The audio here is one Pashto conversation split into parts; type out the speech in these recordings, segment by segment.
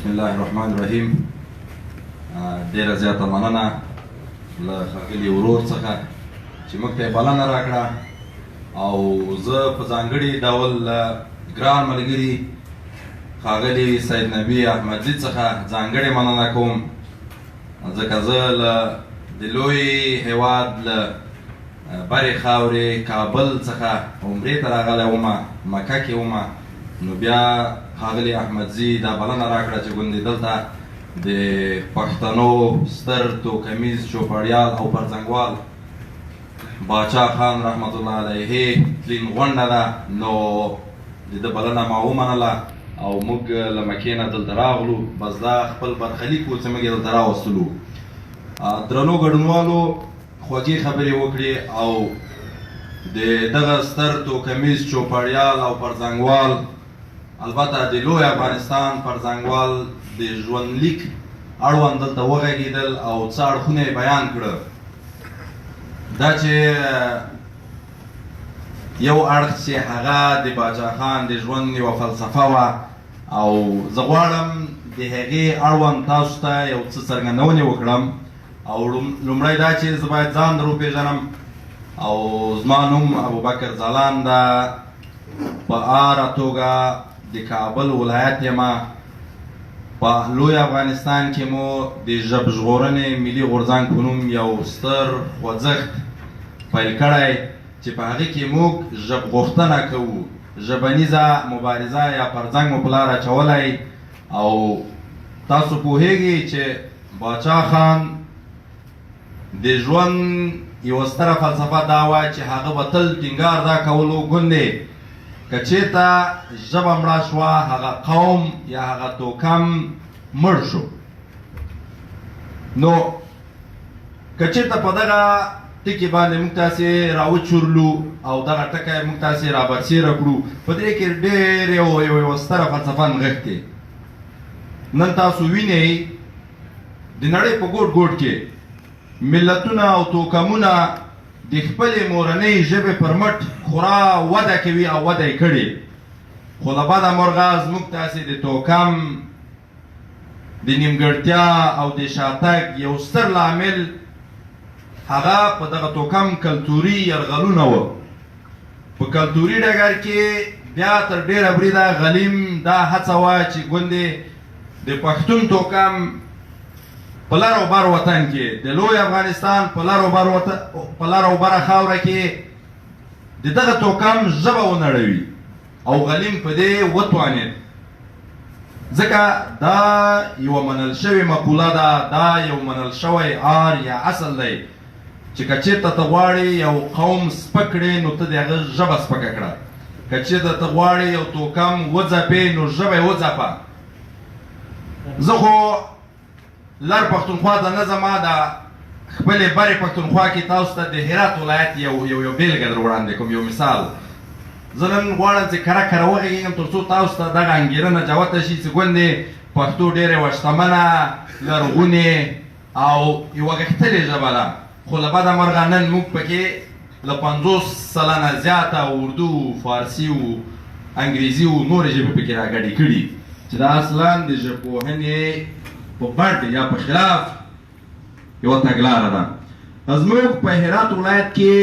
بسم الله الرحمن الرحیم. ډیره زیاته مننه له ښاغلي ورور څخه چې موږ ته یې بلنه راکړه، او زه په ځانګړي ډول له ګران ملګري ښاغلي سید نبي احمدزي څخه ځانګړې مننه کوم، ځکه زه له د لوی هیواد له برې خاورې کابل څخه عمرې ته راغلی وم، مکه کې وم. نو بیا ښاغلي احمدزي دا بلنه راکړه چې ګوندې دلته د پښتنو ستر توکمیز چوپړیال او پرځنګوال باچا خان رحمت الله علیه تلین غونډه ده، نو د ده بلنه ما ومنله او موږ له مکې نه دلته راغلو. بس دا خپل برخلیک و چې موږ یې دلته راوستلو. درنو ګډونوالو خوږې خبرې وکړې او د دغه ستر توکمیز چوپړیال او پرځنګوال، البته د لوی افغانستان پرځنګوال د ژوندلیک اړوند دلته وغږېدل او څه اړخونه یې بیان کړه. دا چې یو اړخ چې هغه د باچا خان د ژوند یوه فلسفه وه، او زه غواړم د هغې اړوند تاسو ته یو څه څرګندونې وکړم. او لومړی دا چې زه باید ځان در وپېژنم، او زما نوم ابوبکر ځلاند ده، په آره توګه د کابل ولایت یم. په لوی افغانستان کې مو د ژب ژغورنې ملي غورځنګ په نوم یو ستر خوځښت پیل کړی چې په هغه کې موږ ژب غوښتنه کوو، ژبنیزه مبارزه یا پرځنګ مو په لار اچولی. او تاسو پوهیږئ چې باچا خان د ژوند یوه ستره فلسفه دا وه چې هغه به تل ټینګار دا کولو ګوندې که چېرته ژبه مړه شوه هغه قوم یا هغه توکم مړ شو. نو که چېرته په دغه ټکي باندې موږ تاسې راوچورلو او دغه ټکی موږ تاسې رابرسېره کړو، په دې کې ډېر یو یوه ستره فلسفه نغښتې. نن تاسو وینئ د نړۍ په ګوټ ګوټ کې ملتونه او توکمونه د خپلې مورنۍ ژبې پر مټ خورا وده کوي او وده یې کړې، خو له بده مرغه زموږ تاسې د توکم د نیمګړتیا او د شاتګ یو ستر لامل هغه په دغه توکم کلتوري یرغلونه و. په کلتوري ډګر کې بیا تر ډېره بریده غلیم دا هڅه وه چې ګوندې د پښتون توکم په لر او بر وطن کې، د لوی افغانستان په لر او بر وطن، په لر او بره خاوره کې د دغه توکم ژبه ونړوي، او غلیم په دې وتوانېد، ځکه دا یوه منل شوې مقوله ده، دا یو منل شوی آر یا اصل دی چې که چېرته ته غواړې یو قوم سپک کړې نو ته د هغه ژبه سپکه کړه، که چېرته ته غواړې یو توکم وځپې نو ژبه یې وځپه. زه خو لر پښتونخوا ته نه ځم، د خپلې برې پښتونخوا کې تاسو ته د هرات ولایت یو بېلګه در وړاندې کوم، یو مثال. زه نن غواړم چې کره کره وغږېږم تر څو تاسو ته دغه انګېرنه جوته شي چې ګوندې پښتو ډېره یوه شتمنه، لرغونې او یوه غښتلې ژبه ده، خو له بده مرغه نن موږ پکې له 50% زیاته اردو، فارسي او انګریزي او نورې ژبې پکې راګډې کړي، چې دا اصلا د ژبپوهنې په بډ یا په خلاف یوه تګلاره ده. زموږ په هرات ولایت کې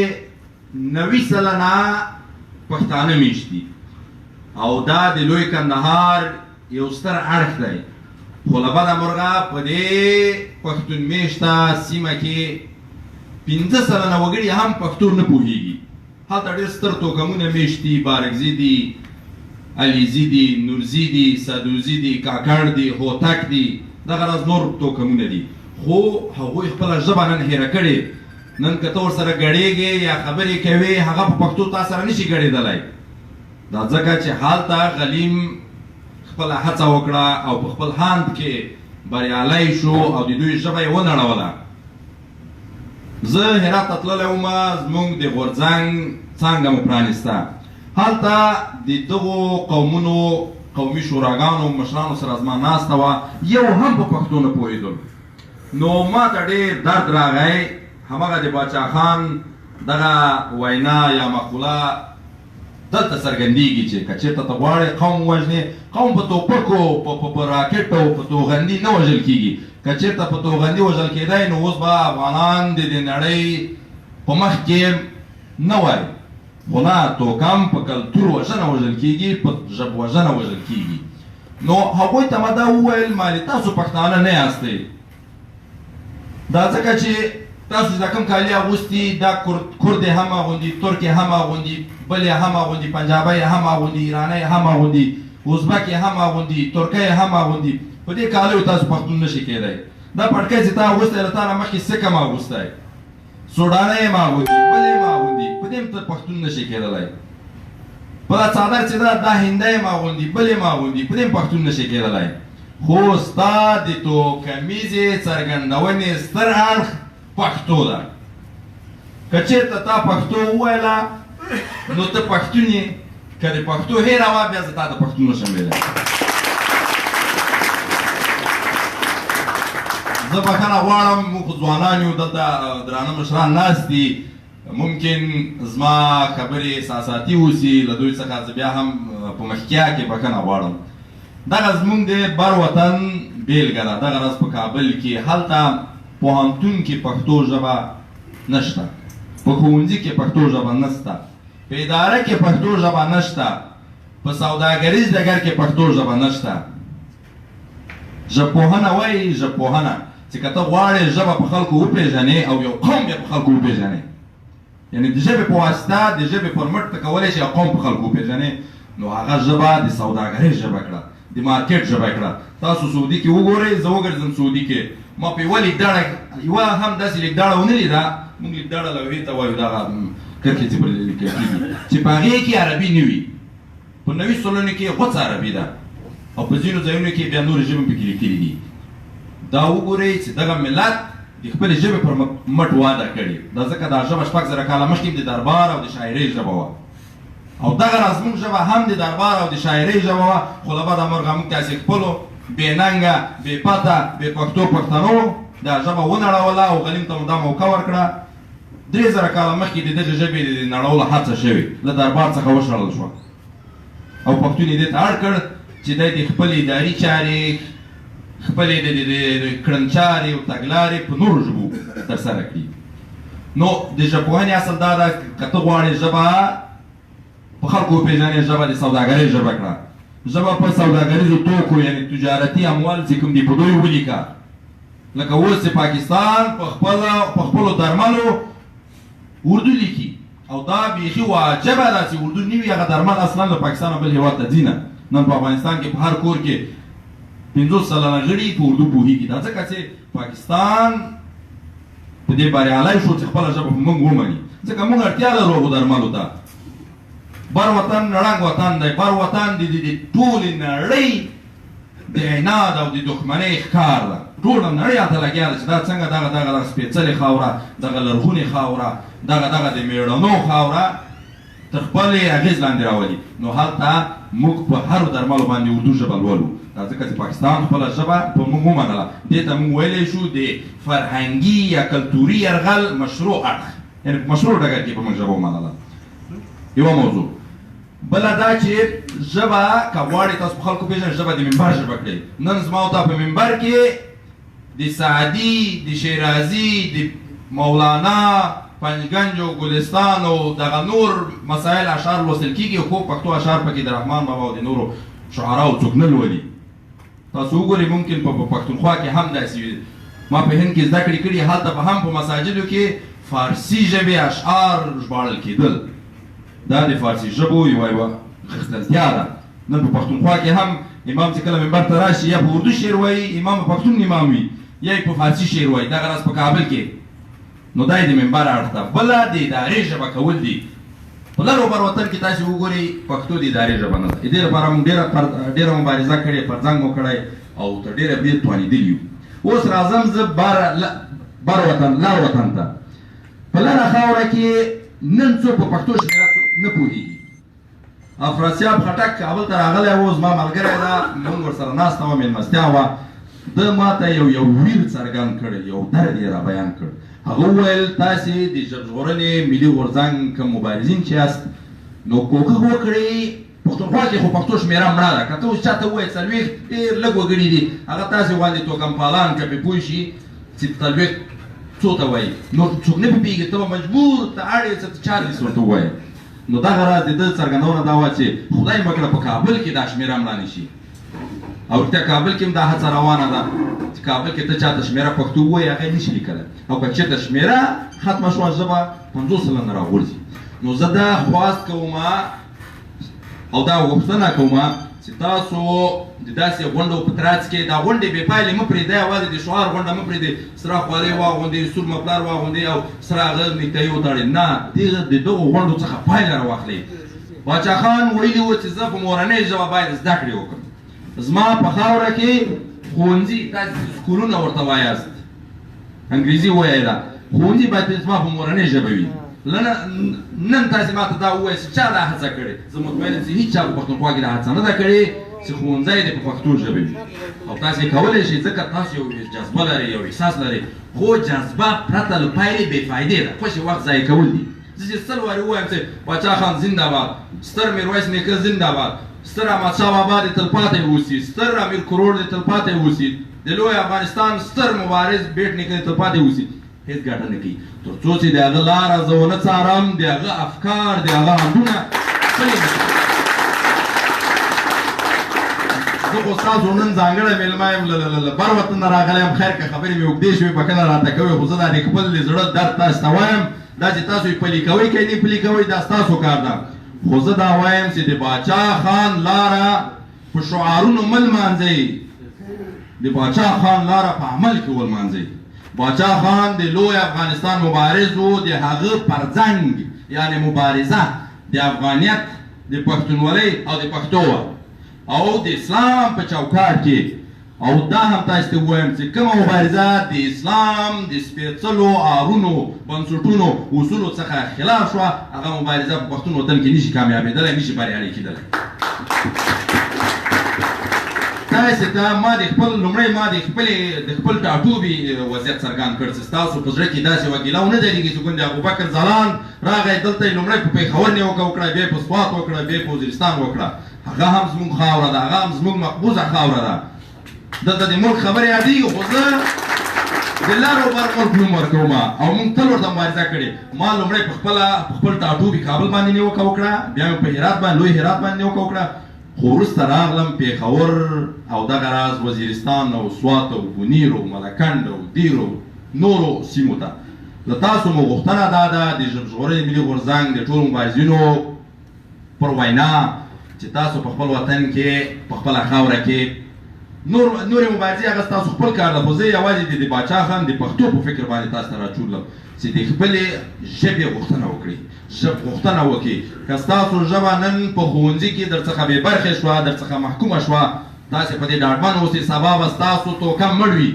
90% پښتانه میشت دي او دا د لوی کندهار یو ستر اړخ دی، خو له بده مرغه په دې پښتون میشته سیمه کې 5% وګړي هم پښتو نه پوهیږي. هلته ډېر ستر توکمونه میشت دي، بارکزي دي، علیزي دي، نورزي دي، سدوزي دي، کاکړ دي، هوتک دي، دغه راز نور توکمونه دي، خو هغوی خپله ژبه نن هېره کړې. نن که ته ورسره ګړېږې یا خبرې کوې هغه په پښتو تا سره نشي ګړېدلی. دا ځکه چې هلته غلیم خپله هڅه وکړه او په خپل هاند کې بریالی شو او د دوی ژبه یې ونړوله. زه هرات ته تللی وم، زموږ د غورځنګ څانګه مو پرانیسته، هلته د دغو قومونو قومي شوراګانو مشرانو سره زما ناسته وه، یو هم په پښتو نه پوهېدل. نو ما ته ډېر درد راغی، همغه د باچا خان دغه وینا یا مقوله دلته څرګندېږي چې که چېرته ته غواړې قوم ووژنې، قوم په توپکو، په راکټ او په توغندي نه وژل کېږي. که چېرته په توغندي وژل کېدای نو اوس به افغانان د دې نړۍ په مخ کې نه وای. خو نه، توکم په کلتور وژنه وژل کېږي، په ژب وژنه وژل کېږي. نو هغوی ته ما دا وویل، مالې تاسو پښتانه نه یاستئ، دا ځکه چې تاسو چې دا کوم کالي اغوستي دا کرد یې هم اغوندي، ترک یې هم اغوندي، بل یې هم اغوندي، پنجابی یې هم اغوندي، ایرانی یې هم اغوندي، ازبک یې هم اغوندي، ترکی یې هم اغوندي. په دې کالیو تاسو پښتون نشئ کېدای. دا پټکی چې تا اغوستی له تا نه مخکې سک هم اغوستی، سوډانه یې هم اغوندي، بل یې هم اغوندي، په دې هم ته پښتون نشې کېدلی. په دا څادر چې ده دا هندی هم اغوندي، بل یې هم اغوندي، په دې هم پښتون نشې کېدلی. خو ستا د توکمیزې څرګندونې ستر اړخ پښتو ده. که چېرته تا پښتو وویله نو ته پښتون یې، که د پښتو هېره وه بیا زه تا ته پښتون نشم ویلی. زه بښنه غواړم، موږ خو ځوانان یو، دلته درانه مشران ناست دي، ممکن زما خبرې احساساتي اوسي، له دوی څخه زه بیا هم په مخکیا کې بښنه غواړم. دغه زموږ د بر وطن بېلګه ده. دغه راز په کابل کې هلته پوهنتون کې پښتو ژبه نشته، په ښوونځي کې پښتو ژبه نشته، په اداره کې پښتو ژبه نشته، په سوداګریز ډګر کې پښتو ژبه نشته. ژبپوهنه وایي، ژبپوهنه چې که ته غواړې ژبه په خلکو وپېژنې او یو قوم بیا په خلکو وپېژنې، یعنې د ژبې په واسطه د ژبې پر مټ ته کولی شې یو قوم په خلکو وپېژنې، نو هغه ژبه د سوداګرۍ ژبه کړه، د مارکیټ ژبه کړه. تاسو سعودي کې وګورئ، زه وګرځم سعودي کې، ما په یوه لیکداړه یوه هم داسې لیکداړه ونه لیده. موږ لیکداړه لوحې ته وایو، دغه کرښې چې پرې لیکل کېږي، چې په هغې کې عربي نه وي. په 90% کې غوڅه عربي ده او په ځینو ځایونو کې بیا نورې ژبې پکې لیکلي دي. دا وګورئ چې دغه ملت د خپلې ژبې پر مټ واده کړې دا، ځکه دا ژبه 6000 کاله مخکې د دربار او د شاعرۍ ژبه وه، او دغه راز موږ ژبه هم د دربار او د شاعرۍ ژبه وه. خو له بده مرغه موږ تاسې خپلو بې ننګه، بې پته، بې پښتو پښتنو دا ژبه ونړوله او غلیم ته مو دا موقع ورکړه. 3000 کاله مخکې د دغې ژبې د نړولو هڅه شوې، له دربار څخه وشړل شوه او پښتون یې دې ته اړ کړ چې دی د خپلې اداري چارې، خپلې د کړنچارې او تګلارې په نورو ژبو ترسره کړي. نو د ژبپوهنې اصل دا ده، که ته غواړې ژبه په خلکو وپېژنې، ژبه د سوداګرۍ ژبه کړه، ژبه په سوداګریزو توکو یعنې تجارتي اموال چې کوم دي په دوی ولیکه. لکه اوس چې پاکستان په خپلو درملو اردو لیکي، او دا بیخي واجبه ده چې اردو نه وي، هغه درمل اصلا له پاکستانه بل هېواد ته ځي نه. نن په افغانستان کې په هر کور کې 50% غړي په اردو پوهېږي. دا ځکه چې پاکستان په دې بریالی شو چې خپله ژبه په موږ ومني، ځکه موږ اړتیا لرو هغو درملو ته. بر وطن ړنګ وطن دی، بر وطن د ټولې نړۍ د عناد او د دښمنۍ ښکار ده. ټوله نړۍ هلته لګیا ده چې دا څنګه دغه دغه دغه سپېڅلې خاوره، دغه لرغونې خاوره، دغه دغه د مېړنو خاوره تر خپلې اغېز لاندې راولي. نو هلته موږ په هرو درملو باندې اردو ژبه لولو، دا ځکه چې پاکستان خپله ژبه په موږ ومنله. دې ته موږ ویلی شو د فرهنګي یا کلتوري یرغل مشروع اړخ، یعنې په مشروع ډګر کې په موږ ژبه ومنله. یوه موضوع. بله دا چې ژبه که غواړئ تاسو په خلکو پېژنئ، ژبه د منبر ژبه کړئ. نن زما او تا په منبر کې د سعدي، د شیرازي، د مولانا، پنجګنج او ګلستان او دغه نور مسایل اشعار لوستل کېږي، خو پښتو اشعار پکې د رحمان بابا او د نورو شعراو څوک نه لولي. تاسو وګورئ، ممکن په پښتونخوا کې هم داسې وي. ما په هند کې زده کړې کړي، هلته به هم په مساجدو کې فارسي ژبې اشعار ژباړل کېدل. دا د فارسي ژبو یوه یوه غښتلتیا ده. نن په پښتونخوا کې هم امام چې کله منبر ته راشي، یا په اردو شعر وایي، امام پښتون امام وي، یا یې په فارسي شعر وایي. دغه راز په کابل کې. نو دا یې د منبر اړخ ده. بله د ادارې ژبه کول دي. په لر او بر وطن کې تاسې وګورئ، پښتو د ادارې ژبه نه ده. د دې لپاره موږ ډېره مبارزه کړې، پرځنګ مو کړی او تر ډېره بریده توانېدلي یو. اوس راځم زه بر وطن، لر وطن ته. په لره خاوره کې نن څوک په پښتو شمېره نه پوهېږي. افراسیاب خټک کابل ته راغلی و، زما ملګری ده، موږ ورسره ناسته وه، مېلمستیا وه. ده ما ته یو یو ویر څرګند کړ، یو درد یې را بیان کړ. هغه وویل تاسې د ژب ژغورنې ملي غورځنګ کوم مبارزین چې یاست، نو کوښښ وکړئ. پښتونخوا کې خو پښتو شمېره مړه ده، که ته اوس چاته ووایې 40 ډېر لږ وګړي دي، هغه تاسې غوندې توکمپالان که پرې پوه شي چې 40 څو ته وایي، نور څوک نه پرې پوهېږي، ته به مجبور ته اړ یې چې ته 40 ورته ووایې. نو دغه راز د ده څرګندونه دا وه چې خدای مه کړه په کابل کې دا شمېره مړه نه شي، او رښتیا کابل کې هم دا هڅه روانه ده چې کابل کې ته چاته شمېره پښتو ووایې هغه یې نشي لیکلی، او که چېرته شمېره ختمه شوه ژبه 50% راغورځي. نو زه دا خواست کوم او دا غوښتنه کوم چې تاسو د داسې غونډو په ترڅ کې دا غونډې بې پایلې مه پرېږدئ، یوازې د شعار غونډه مه پرېږدئ، سره خولۍ واغوندئ، سور مفلر واغوندئ او سره هغه نیکټایي وتړئ. نه، د دغو غونډو څخه پایله راواخلئ. باچا خان ویلي و چې زه په مورنۍ ژبه باید زده کړې وکړم، زما په خاوره کې ښوونځي، تاسې سکولونه ورته وایاست، انګریزي ویی ده، ښوونځي باید زما په مورنۍ ژبه وي. نن تاسې ما ته دا ووایاست چې چا دا هڅه کړې، زه مطمئن یم چې هیچا په پښتونخوا کې دا هڅه نه ده کړې چې ښوونځی دې په پښتو ژبه وي. او تاسې کولی شئ، ځکه تاسو یو جذبه لرئ، یو احساس لرئ، خو جذبه پرته له پایلې بې فایدې ده، خوشې وخت ضایع کول دي. زه چې 100 وارې ووایم چې باچا خان زنده باد، ستر میرویس نیکه زنده باد، ستر احمدشاه بابا دې تلپاتې اوسي، ستر امیر کروړ دې تلپاتې اوسي، د لوی افغانستان ستر مبارز بیټ نیکه دې تلپاتې اوسي، هېڅ ګټه نه کوي تر څو چې د هغه لاره زه ونه څارم، د هغه افکار، د هغه اندونه پلي نه کړم. زه خو ستاسو نن ځانګړی مېلمه یم، له بر وطن نه راغلی یم. خیر که خبرې مې اوږدې شوې بښنه راته کوئ، خو زه دا د خپل زړه درد تاسو ته وایم. دا چې تاسو یې پلي کوئ که نه پلي کوئ دا ستاسو کار ده، خو زه دا وایم چې د باچا خان لاره په شعارونو مه لمانځئ، د باچا خان لاره په عمل کې ولمانځئ. باچا خان د لوی افغانستان مبارز و، د هغه پرځنګ یعنې مبارزه د افغانیت، د پښتونولۍ او د پښتو وه، او د اسلام په چوکاټ کې. او دا هم تاسو ته ووایم چې کومه مبارزه د اسلام د سپېڅلو آرونو، بنسټونو، اصولو څخه خلاف شوه، هغه مبارزه په پښتون وطن کې نشي کامیابېدلی، نشي بریالۍ کېدلی. تاسې ته ما د خپل لومړی ما د خپلې د خپل ټاټوبي وضعیت څرګند کړ چې ستاسو په زړه کې داسې یوه ګیله ونه درېږي چې ګوندې ابوبکر ځلاند راغی دلته یې لومړی په پېښور نیوکه وکړه، بیا یې په سوات وکړه، بیا یې په وزیرستان وکړه. هغه هم زموږ خاوره ده، هغه هم زموږ مقبوضه خاوره ده. دلته د ملک خبرې یادېږي، خو زه د لر او بر ملک نوم ورکوم او موږ تل ورته مبارزه کړې. ما لومړی په خپله په خپل ټاټوبي کابل باندې نیوکه وکړه، بیا مې په هرات باندې، لوی هرات باندې نیوکه وکړه، خو وروسته راغلم پېښور او دغه راز وزیرستان او سوات او بونیر او ملکنډ او دیر او نورو سیمو ته. له تاسو مو غوښتنه دا ده، د ژبژغورنې ملي غورځنګ د ټولو مبارزینو پر وینا چې تاسو په خپل وطن کې، په خپله خاوره کې نور نورې مبارزې هغه ستاسو خپل کار ده، خو زه یوازې د باچا خان د پښتو په فکر باندې تاسو ته راچورلم چې د خپلې ژبې غوښتنه وکړئ، ژب غوښتنه وکړئ. که ستاسو ژبه نن په ښوونځي کې در څخه بې برخې شوه، در څخه محکومه شوه، تاسې په دې ډاډمن اوسئ سبا به ستاسو توکم مړ وي.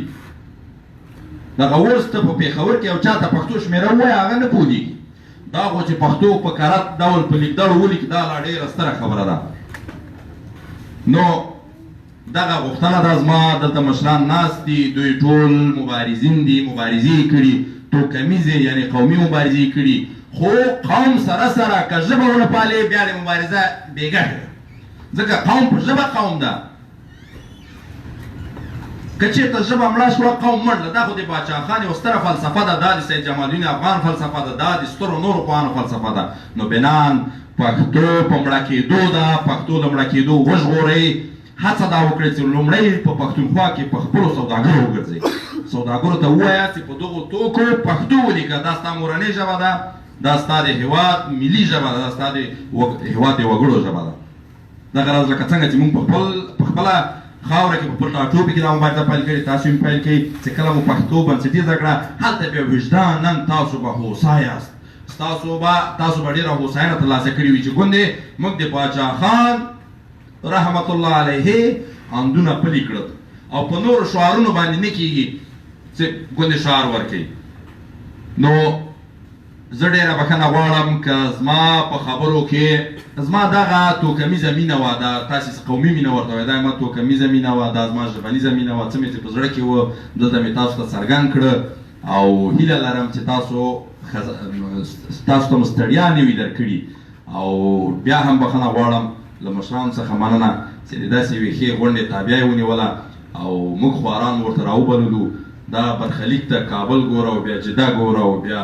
دغه اوس ته په پېښور کې یو چاته پښتو شمېره ووایه هغه نه پوهېږي، دا خو چې پښتو په کرت ډول په لیکدړو ولیکي دا لا ډېره ستره خبره ده. نو دغه غوښتنه ده زما. دلته مشران ناست دي، دوی ټول مبارزین دي، مبارزې یې کړي، توکمیزې یعنې قومي مبارزې یې کړي، خو قوم سره سره که ژبه ونه پالې بیا د مبارزه بې ګټې ده، ځکه قوم په ژبه قوم ده. که چېرته ژبه مړه شوه قوم مړ ده. دا خو د باچا خان یوه ستره فلسفه ده، دا د سید جمال الدین افغان فلسفه ده، دا د سترو نورو پوهانو فلسفه ده. نو بنان پښتو په مړه کېدو ده، پښتو له مړه کېدو وژغورئ. هڅه دا وکړئ چې لومړی په پښتونخوا کې په خپلو سوداګرو وګرځئ، سوداګرو ته ووایه چې په دغو توکو پښتو ولیکه، دا ستا مورنۍ ژبه ده، دا ستا د هېواد ملي ژبه ده، دا ستا د هېواد د وګړو ژبه ده. دغه راز لکه څنګه چې موږ په خپل په خپله خاوره کې په خپل ټاټوبي کې دا مبارزه پیل کړې، تاسو هم پیل کړئ چې کله مو پښتو بنسټیزه کړه هلته بیا وجداناً تاسو به هوسا یاست، تاسو به ډېره هوساینه ترلاسه کړې وي چې ګوندې موږ د پاچا خان رحمت الله علیه اندونه پلي کړل او په نورو شعارونو باندې نه کېږي چې ګوندې شعار ورکوي. نو زه ډېره بښنه غواړم که زما په خبرو کې زما دغه توکمیزه مینه وه، دا تاسې څه قومي مینه ورته وایي، دا زما توکمیزه مینه وه، دا زما ژبنیزه مینه وه، څه مې چې په زړه کې و دلته مې تاسو ته څرګند کړه او هیله لرم چې تاسو ته مو ستړیا نه وي درکړي. او بیا هم بخښنه غواړم له مشرانو څخه مننه چې د داسې یوې ښې غونډې تابیا یې ونیوله او موږ خواران ورته راوبللو. دا برخلیک ته کابل ګوره او بیا جده ګوره او بیا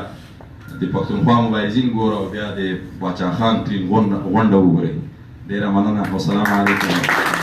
د پښتونخوا مبارزین ګوره او بیا د باچا خان ترین غونډه وګورئ. ډېره مننه. والسلام علیکم.